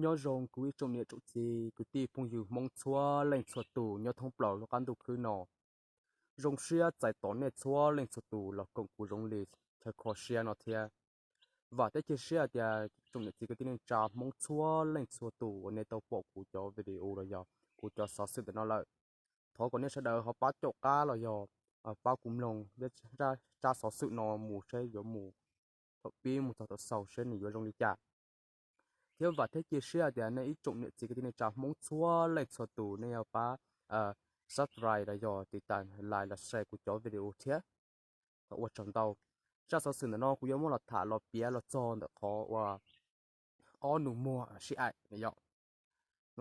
Nyob zoo kuv ib tsoom niam tsoom txiv kwv tij phooj ywg Hmoob txhua leej txhua tus nyob thoob plaws lub qab ntuj khwb no. Zoo siab txais tos nej txhua leej txhua tus los koom kuv Zoov Lis chaw kho siab no thiab. Vam thiab cia siab tias tsoom niam txiv kwv tij neej tsa Hmoob txhua leej txhua tus uas nej tau pom kuv cov video los yog kuv cov xov xwm ntawm no lawm, thov kom nej sawv daws ho pab caum qab los yog pab kuv mloog tsab xov xwm no mus seb yuav mus thaum pib mus txog thaum xaus seb nws yuav zoo li cas. Thiab vam thiab cia siab tias nej ib tsoom niam txiv kwv tij neej tsa Hmoob txhua leej txhua tus nej yuav pab subscribe los yog tiv tam like los share kuv cov video thiab. Ua tsaug ntau. Zaj xov xwm ntawm no kuv yuav muab los tham los piav los txog ntawm qhov uas ob nus muag sib aim,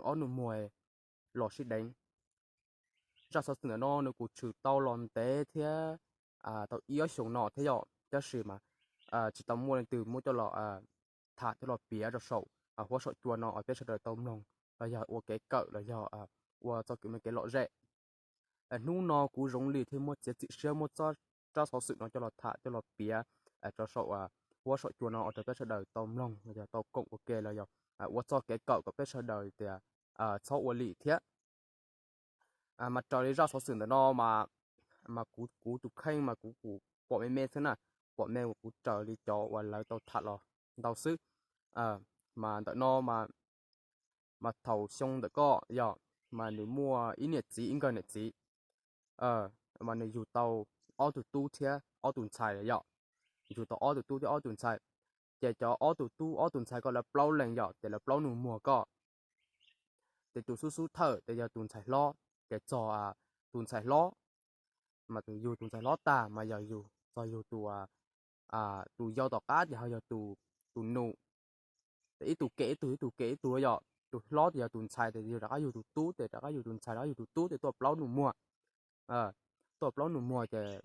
ob nus muag los sib deev. Zaj xov xwm ntawm no nws kuj tshwm tau los ntev thiab tau ib ob xyoos no thiab yom, tab sis mas tsis tau muaj leej twg muab coj los tham coj los piav rau saum huab saum cua no peb sawv daws tau mloog los yog ua kev kawm los yog ua txoj kev me kev lom zem. Hnub no kuv Zoov Lis thiaj muab txiav txim siab muab tsab xov xwm no coj los tham coj los piav rau saum huab saum cua no ua rau peb sawv daws tau mloog los yog tau koom ua ke los yog ua txoj kev kawm kom peb sawv daws tias txhob ua lim thiab. Mas raws li zaj xov xwm ntawm no mas kuv tus kheej mas kuv kuj pom me me xwb na, pom me uas kuv raws li cov uas lawv tau tham los ntau xwb. Mas ntawm no mas thaum xyoo ntawm ko yog mas nws muaj ib niam txiv ib nkawg niam txiv, mas nws yug tau ob tug tub thiab ob tug ntxhais yom, yug tau ob tug tub thiab ob tug ntxhais. Ces cov ob tug tub ob tug ntxhais ko lawv plaub leeg yom, ces lawv plaub nus muag ko. Ces tus xub xub thawj ces yog tus ntxhais hlob, ces txog tus ntxhais hlob mas tus yug tus ntxhais hlob tag mas yog yug txog yug tus, tus yau tom qab ces ho yog tus nus. Ces ib tug kem ib tug ib tug kem ib tug yom, tus hlob ces yog tus ntxhais ces yug rov qab yug tus tub ces rov qab yug tus ntxhais rov qab yug tus tub ces tuaj plaub nus muag. Tuaj plaub nus muag ces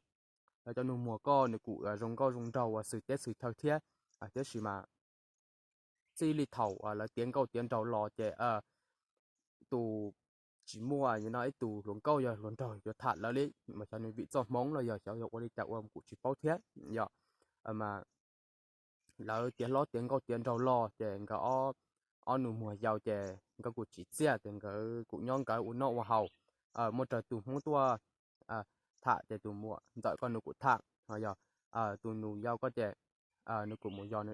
lawv cov nus muag ko nws kuj zoo nkauj zoo nraug ua xwm teb xwm chaw thiab, tiam sis mas txij li thaum lawv tiav nkauj tiav nraug los ces tus tsis muaj no ib tug hluas nkauj yog hluas nraug yuav tham lawv li, mas xyov nws vim txoj hmoov los yog xyov yog ua li cas ua kuj tsis paub thiab yom. Mas lawv tiav hlob tiav nkauj tiav nraug los ces nkawd ob nus muag yau ces nkawd kuj tsis txiaj ces nkawd kuj nyob nkawd ua noj ua haus. Muaj raws tus hmoob tuaj tham ces tus muam ntxawm ko nws kuj tham, yog tus nus yau ko ces nws kuj mus yos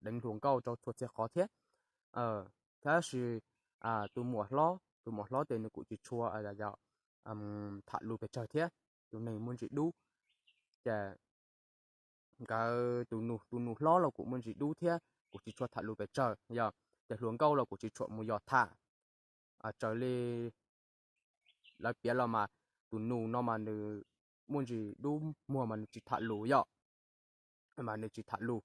deev hluas nkauj rau txhua txhia qhov thiab. Tab sis tus muam hlob, tus muam hlob ces nws kuj tsis tshua tham lus pes tsawg thiab, tus neeg muaj ntsis dub. Ces nkawd tus nus, tus nus hlob los kuj muaj ntsis dub thiab kuj tsis tshua tham lus pes tsawg yog, ces hluas nkauj los kuj tsis tshua mus yos tham. Raws li lawv piav los mas tus nus no mas nws muaj ntsis dub muag mas nws tsis tham lus yom, mas nws tsis tham lus,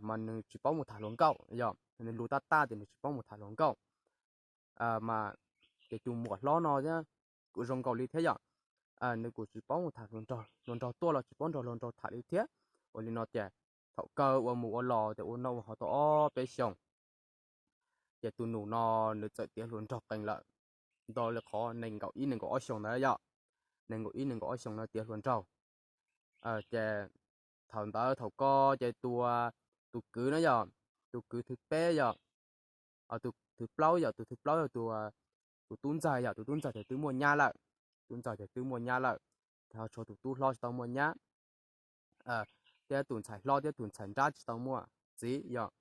mas nws tsis paub mus tham hluas nkauj yom, nws lus tab tab ces nws tsis paub mus tham hluas nkauj. Mas ces tus muam hlob no thiab kuj zoo nkaus li thiab yom, nws kuj tsis paub mus tham hluas nraug, hluas nraug tuaj los tsis paub nrog hluas nraug tham li thiab. Ua li no ces thaum kawg ua mus ua los ces ua noj ua haus tau ob peb xyoos ces tus nus no nws txawm tiav hluas nraug qees lawm, ntau li qhov nees nkaum ib nees nkaum ob xyoos ntawd yom, nees nkaum ib nees nkaum ob xyoos no tiav hluas nraug. Ces thaum ntawd thaum ko ces tus, tus kwv na yog, tus kwv thib peb yog, tus thib plaub yog, tus thib plaub yog tus tub ntxawg yog, tus tub ntxawg ces twb muaj nyab lawm, tub ntxawg ces twb muaj nyab lawm, ho tshuav tus tub hlob tsis tau muaj nyab, thiab tus ntxhais hlob thiab tus ntxhais nrab tsis tau muaj txiv yom.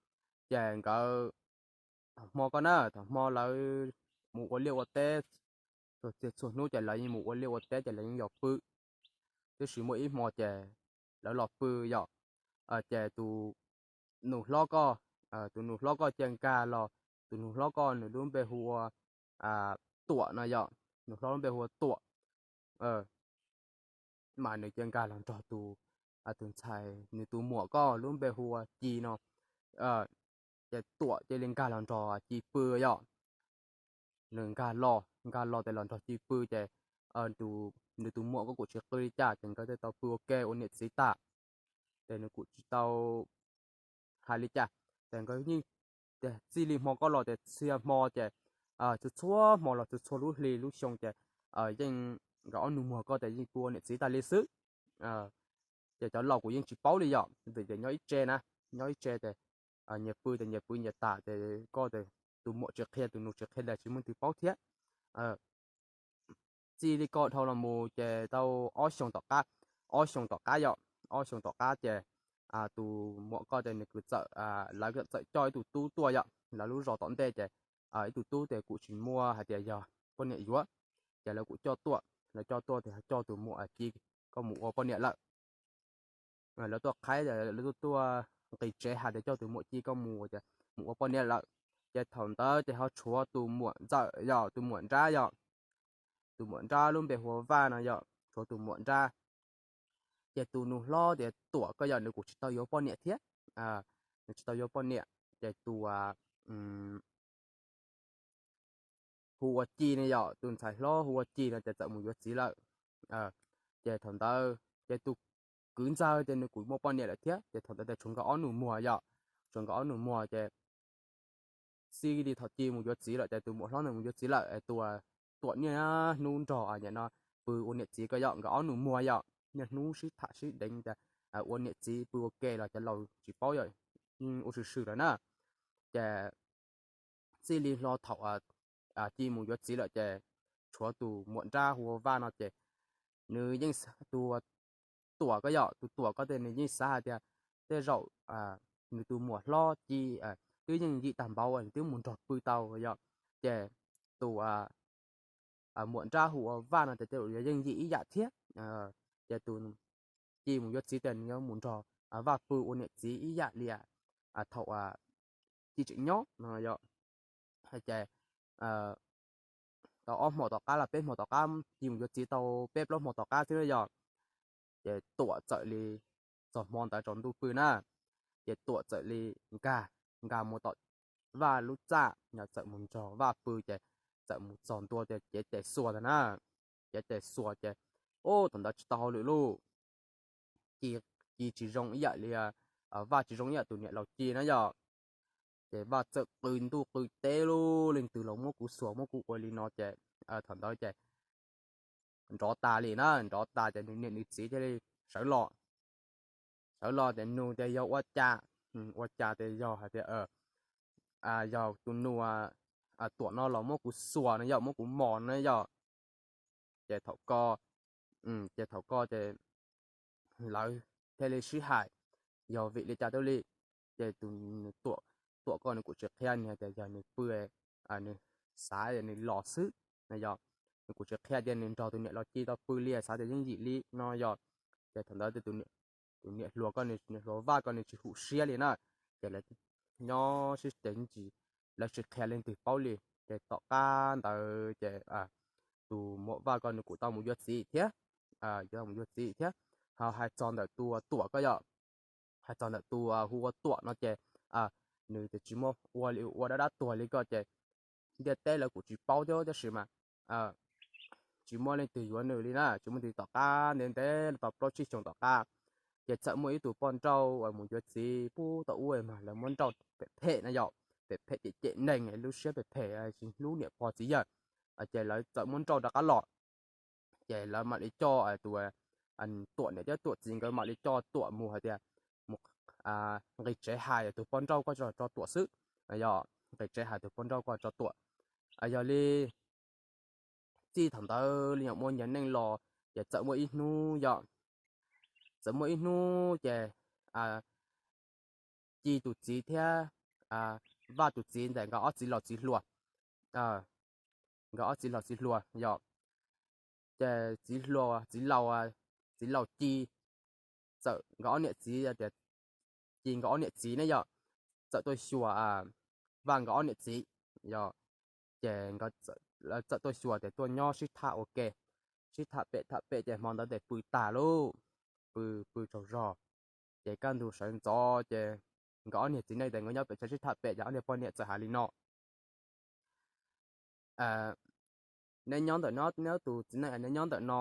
Ces nkawd thaum hmo ko na, thaum hmo lawv mus ua liaj ua teb, txhua hnub ces lawv yeej mus ua liaj ua teb ces lawv yeej yog pw, tiam sis muaj ib hmo ces lawv los pw yom. Ces tus nus hlob ko, tus nus hlob ko cia nkag los, tus nus hlob ko nws lub npe hu ua Tuam no yom, nus hlob lub npe hu ua Tuam, mas nws cia nkag los nrog tus, tus ntxhais, nws tus muam ko lub npe hu ua Ci no, ces Tuam cia li nkag los nrog Ci pw yom. Nws nkag los, nkag los ces los nrog Ci pw ces nws tus muam ko kuj tsis qw li cas ces nkawd thiaj tau pw ua ke ua niam txiv tas. Ces nws kuj tsis tau hais li cas, ces nkawd yeej, txij li hmo ko los ces txhia hmo ces txhua txhua hmo los txhua txhua lub hli lub xyoo ces yeej nkawd ob nus muag ko ces yeej pw ua niam txiv tas li xwb. Ces cov laus kuj yeej tsis paub li yom, vim ces nyob ib tse na, nyob ib tse ces nyias pw ces nyias pw nyias tas ces koj, tus muam tsis qhia tus nus tsis qhia los tsis muaj leej twg paub thiab. Txij li ko dhau los mus ces tau ob xyoos tom qab, ob xyoos tom qab yom, ob xyoos tom qab ces tus muam koj ces nws kuj txawm, lawv txawm coj ib tug tub tuaj yom, lawv lub zos tom ntej ces ib tug tub ces kuj tsis muaj hais tias yog poj niam yuav, ces lawv kuj coj tuaj, lawv coj tuaj tias coj tus muam Ci koj mus ua poj niam lawm. Lawv tuaj qhaib, lawv tuaj nqis tsev hais tias coj tus muam Ci koj mus, mus ua poj niam lawm. Ces thaum ntawd ces ho tshuav tus muam ntxawm yog tus muam nrab yom, tus muam nrab lub npe hu ua Vaj no yom, tshuav tus muam nrab. Ces tus nus hlob tias Tuam koj yog nws kuj tsis tau yuav poj niam thiab, nws tsis tau yuav poj niam. Ces tus hu ua Ci ne yom, tus ntxhais hlob hu ua Ci no ces txawm mus yuav txiv lawm. Ces thaum ntawd ces tus kwv ntxawg ces nws kuj muaj poj niam lawm thiab, ces thaum ntawd ces tshuav nkawd ob nus muag yom, tshuav nkawd ob nus muag ces xij li thaum Ci mus yuav txiv lawm ces tus muam hlob ntawd mus yuav txiv lawm, tus Tuam niaj hnub nrog nim no pw ua niam txiv ko yom, nkawd ob nus muag yom, niaj hnub sib tham sib deev tias ua niam txiv pw ua ke los cov laus tsis paub yom, ua swm swm lawm na. Ces txij li hlo thaum Ci mus yuav txiv lawm ces tshuav tus muam nrab hu ua Vaj no ces nws yeej, tus Tuam ko yom, tus Tuam ko ces nws yeej xav hais tias tej zaum nws tus muam hlob Ci twb yeej yim tag npaum nws twb mus nrog pw tau yom, ces tus muam nrab hu ua Vaj no ces tej zaum yog yeej yim ib yam thiab. Ces tus Ci mus yuav txiv ces nws yuav mus nrog Vaj pw ua niam txiv ib yam li thaum Ci tseem nyob no yom. Ces tau ob hmo tom qab los peb hmo tom qab, Ci mus yuav txiv tau peb plaub hmo tom qab xwb yom, ces Tuam txawm li, txog hmo ntawd tsaus ntuj pw na, ces Tuam txawm li nkag, nkag mus tom Vaj lub txaj, txawm mus nrog Vaj pw ces txawm mus txog ntua ces cev tes xuas ntag na, cev tes xuas ces, ub, thaum ntawd tsis tau hauj lwm lauj, Ci, Ci tsis zoo ib yam li, Vaj tsis zoo ib yam tus niam laus Ci na yom. Ces Vaj txawm qw ntuj qw teb lauj, leej twg los muab kuv xuas muab kuv ua li no ces thaum ntawd ces nrov tas li na, nrov tas ces nws niam nws txiv thiaj li sawv los, sawv los ces nug tias yog ua cas, ua cas tias yog hais tias yog tus nus Tuam no los muab kuv xuas no yog muab kuv mos na yom. Ces thaum ko, ces thaum ko ces lawv thiaj li sib hais yog vim li cas tuaj li. Ces tus Tuam ko nws kuj tsis qhia, nws hais tias yog nws pw, nws xav nws los xwb no yom. Nws kuj tsis qhia tias nws nrog tus niam laus Ci tau pw li, xav tias yeej yim li no yom. Ces thaum ntawd tus niam hluas ko, niam hluas Vaj ko nws tsis hum siab li na, ces lawv nyob sib tes ntsis, lawv tsis qhia leej twg paub li. Ces tom qab ntawd ces tus muam Vaj ko nws kuj tau mus yuav txiv thiab, yuav mus yuav txiv thiab. Ho hais txog ntawm tus Tuam ko yom, hais txog ntawm tus hu ua Tuam no ces nws ces tsis muaj ua li, ua dab dab tuag li ko ces ntiaj teb lawv kuj tsis paub thiab tab sis mas tsis muaj leej twg yuav nws li na, tsis muaj leej twg. Tom qab ntev ntev tau plaub tsib xyoos tom qab, ces txawm muaj ib tug poj nrauj uas mus yuav txiv pub tau ub mas lawv muab nrauj phem phem na yom, phem phem cem cem neeg, lub siab phem phem tsis hlub niam pog txiv yawg, ces lawv txawm muab nrauj rov qab los. Ces lawv mam li coj tus Tuam niam thiab Tuam txiv nkawd mam li coj Tuam mus hais tias mus nqis tsev hais tus poj nrauj ko tso Tuam xwb, yog nqis tsev hais tus poj nrauj ko tso Tuam. Yog li txij thaum ntawd li nyuam muaj nyias neej los, ces txawm muaj ib hnub yom, txawm muaj ib hnub ces Ci tus txiv thiab Vaj tus txiv ntawm nkawd ob txiv laus txiv hluas, nkawd ob txiv laus txiv hluas yom, ces txiv hluas txiv laus, txiv laus Ci txawm nkawd ob niam txiv tias, Ci nkawd ob niam txiv ne yom, txawm tuaj xyuas Vaj nkawd ob niam txiv yom, ces txawm tuaj xyuas ces tuaj nyob sib tham ua ke, sib tham pem tham pem ces hmo ntawd ces pw tas lauj, pw pw tsaug zog, ces kaj ntug sawv ntxov ces nkawd ob niam txiv neej ces nkawd nyob pem tsev sib tham pem ces ob niag poj niam txawm hais li no, neb nyob ntawm no, neb tus txiv neej neb nyob ntawm no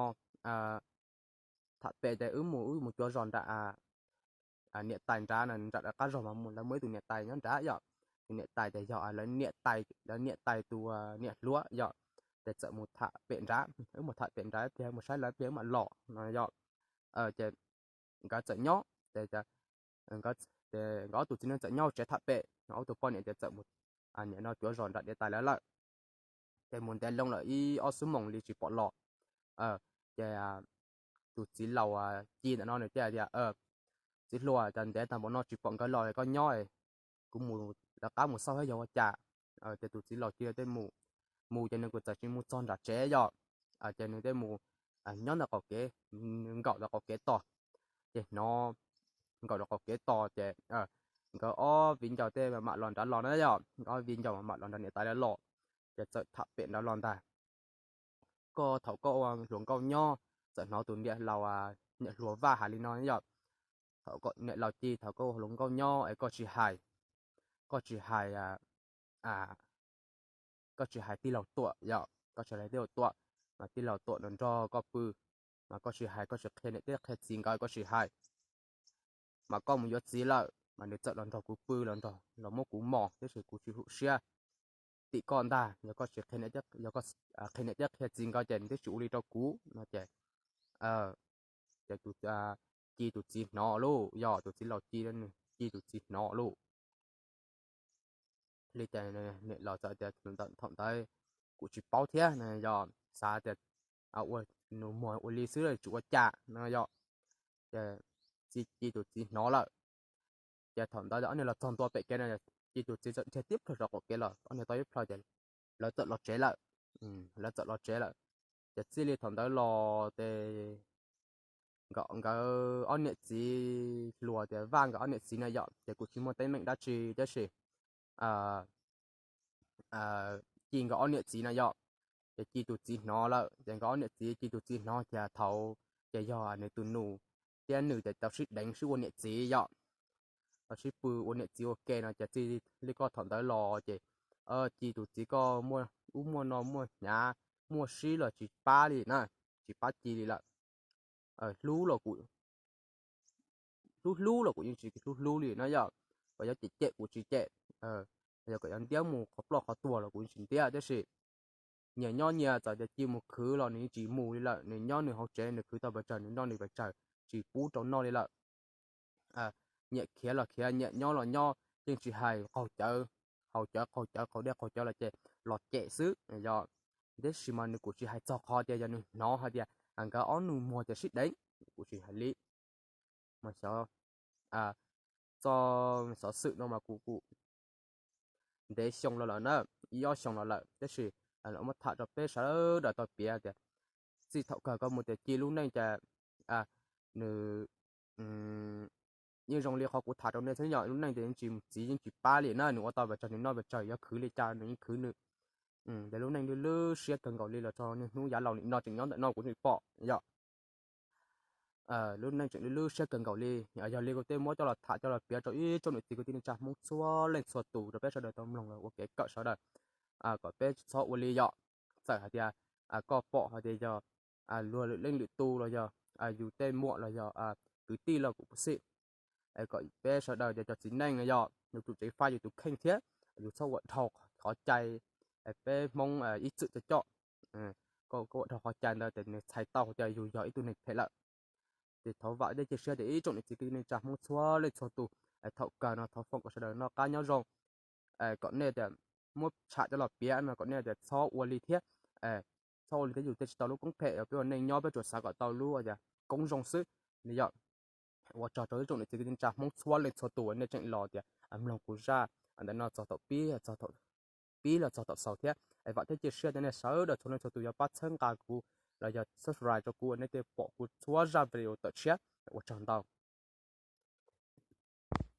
tham pem ces wb mus, wb mus cuav zos nram niam tais nrad, nram qab zog mas lawv muaj ib tus niam tais nyob nrad yom. Tus niam tais ces yog lawv niam tais, lawv niam tais tus niam hluas yom, ces txawm mus tham pem nrad, wb mus tham pem nrad pliag mus saib lawv pliag wb mam los no yom. Ces nkawd txawm nyob ces nkawd Ces nkawd ob tug txiv neej txawm nyob tsev tham pem, ob tug poj niam ces txawm mus, nim no cuav zos nram niam tais lawv lawm. Ces mus ntev loo lawm ib ob xuab moos li tsis pom los. Ces tus txiv laus Ci ntawm no nws thiaj tias, txiv hluas, cas ntev tag npaum no tsis pom nkawd los koj nyob, kuv mus lawv qab mus xauj thiab yog ua cas. Ces tus txiv laus Ci thiaj mus, mus ces nws kuj txawm tsis mus txog nram tsev yom. Ces nws thiaj mus nyob ntawm qaum kev, nkaum ntawm qaum kev tos. Ces hnov, nkaum ntawm qaum kev tos ces nkawd ob viv ncaus tej mam los nrad los na yom, nkawd ob viv ncaus mam los nrad niam tais lawv los. Ces txawm tham pem nrad los ntag. Koj thaum koj ua hluas nkauj nyob, txawm hnov tus niam laus, niam hluas Vaj hais li no yom. Thaum niam laus Ci, thaum koj ua hluas nkauj nyob es koj tsis hais, koj tsis hais, koj tsis hais tij laug Tuam yom, koj tsis hais tij laug Tuam, mas tij laug Tuam nrog koj pw, mas koj tsis hais, koj tsis qhia niam thiab qhia txiv nkawd, koj tsis hais, mas koj mus yuav txiv lawm mas nws txawm los nrog kuv pw, los nrog los muab kuv mos, tab sis kuv tsis hum siab tim koj ntag. Yog koj tsis qhia niam thiab qhia txiv nkawd ces nws twb tsis ua li rau kuv no ces, ces tus Ci tus txiv hnov lauj, yog tus txiv laus Ci, Ci tus txiv hnov lauj. Li ces niam laus txawm tias, thaum ntawd kuv tsis paub thiab no yog, xav tias ua nus muag ua li xwb tsis ua cas no yog. Ces Ci tus txiv hnov lawm. Ces thaum ntawd ob niag los txog ntua pem kev no, Ci tus txiv txawm dhia tib plhaw rau qaum kev los, ob niag tau ib plhaw ces lawv txawm los tsev lawm. Lawv txawm los tsev lawm. Ces txij li thaum ntawd los ces nkawd ob niam txiv hluas tias Vaj nkawd ob niam txiv na yom, ces kuj tsis muaj teeb meem dab tsi tab sis Ci nkawd ob niam txiv na yom, ces Ci tus txiv hnov lawm, ces nkawd ob niam txiv, Ci tus txiv hnov tias thaum, ces yog nws tus nus thiab nws ces tau sib deev sib ua niam txiv yom. Tau sib pw ua niam txiv ua ke no ces txij li koj thaum ntawd los ces Ci tus txiv koj muaj ub muaj no muaj hnyav muaj sib los tsis pab li na, tsis pab Ci li lawm. Hlub los kuj hlub hlub los kuv yeej tsis hlub hlub li no yom. Kom yuav cem cem kuv tsis cem, yog kom yuav ntiab mus qhov ploj qhov tuag los kuv yeej tsis ntiab tab sis nyias nyob nyias, txawm tias Ci mus khwv los nws yeej tsis mus li lawm, nws nyob nws hauv tsev, nws khwv tau pes tsawg nws noj nws pes tsawg, tsis pub rau noj li lawm. Nyias khiav los khiav, nyias nyob los nyob, yeej tsis hais qaug cawv, haus cawv qaug cawv, qaug dej qaug cawv los ces los cem xwb yog. Tab sis mas nws kuj tsis hais txog qhov tias yog nws hnov hais tias nkawd ob nus muag ces sib deev, kuj tsis hais li. Mas xov, txoj xov xwm no mas kuj kuj ntev xyoo los lawm na, ib ob xyoo los lawm tab sis los muab tham rau peb sawv daws tau piav tias txij thaum kawg koj mus tias Ci lub neej ces nws yeej zoo li qhov kuv tham rau nej xwb yom. Lub neej ces yeej tsis mus txiv yeej tsis pab li na, nws ua tau pes tsawg nws noj pes tsawg, yuav khwv li cas nws yeej khwv nws. Ces lub neej lwj lwj siab kawg nkaus li los txog niaj hnub yav laus nim no tseem nyob ntawm no kuv tseem pom yom. Lub neej tseem lwj lwj siab kawg nkaus li. Yog li kuv thiaj muab coj los tham coj los piav rau ib tsoom niam txiv kwv tij neej tsa Hmoob txhua leej txhua tus rau peb sawv daws tau mloog los ua kev kawm sawv daws, kom peb tsis txhob ua li yom. Txawm hais tias koj pom hais tias yog luag lwm leej lwm tus los yog yus tej muam los yog kwv tij los kuj puv xim, kom peb sawv daws cov txiv neej no yog yus tus tsev faj yus tus kheej thiab yus txhob ua dhau qhov cai. Peb Hmoob ib txwm coj coj, koj ua dhau qhov cai ntawd ces nws txhais tau tias yus yog ib tug neeg phem lawm. Ces thov vam thiab cia siab tias ib tsoom niam txiv kwv tij neej tsa Hmoob txhua leej txhua tus, thaum kawg no thov foom kom sawv daws noj qab nyob zoo, kom nej tias muab tsham coj los piav no kom nej tias txhob ua li thiab, txhob ua li thiab yus thiaj tsis tau lub koob phem. Yog peb ua neej nyob peb tsuas xav kom tau lub koob zoo xwb li yom. Ua tsaug rau ib tsoom niam txiv kwv tij neej tsa Hmoob txhua leej txhua tus uas nej tseem los tias mloog kuv zaj ntawm no txog thaum pib, txog thaum pib los txog thaum xaus thiab. Vam thiab cia siab tias nej sawv daws txhua leej txhua tus yuav pab txhawb nqa kuv los yog subscribe rau kuv uas nej thiaj pom kuv txhua zaj video tawm tshiab. Ua tsaug ntau.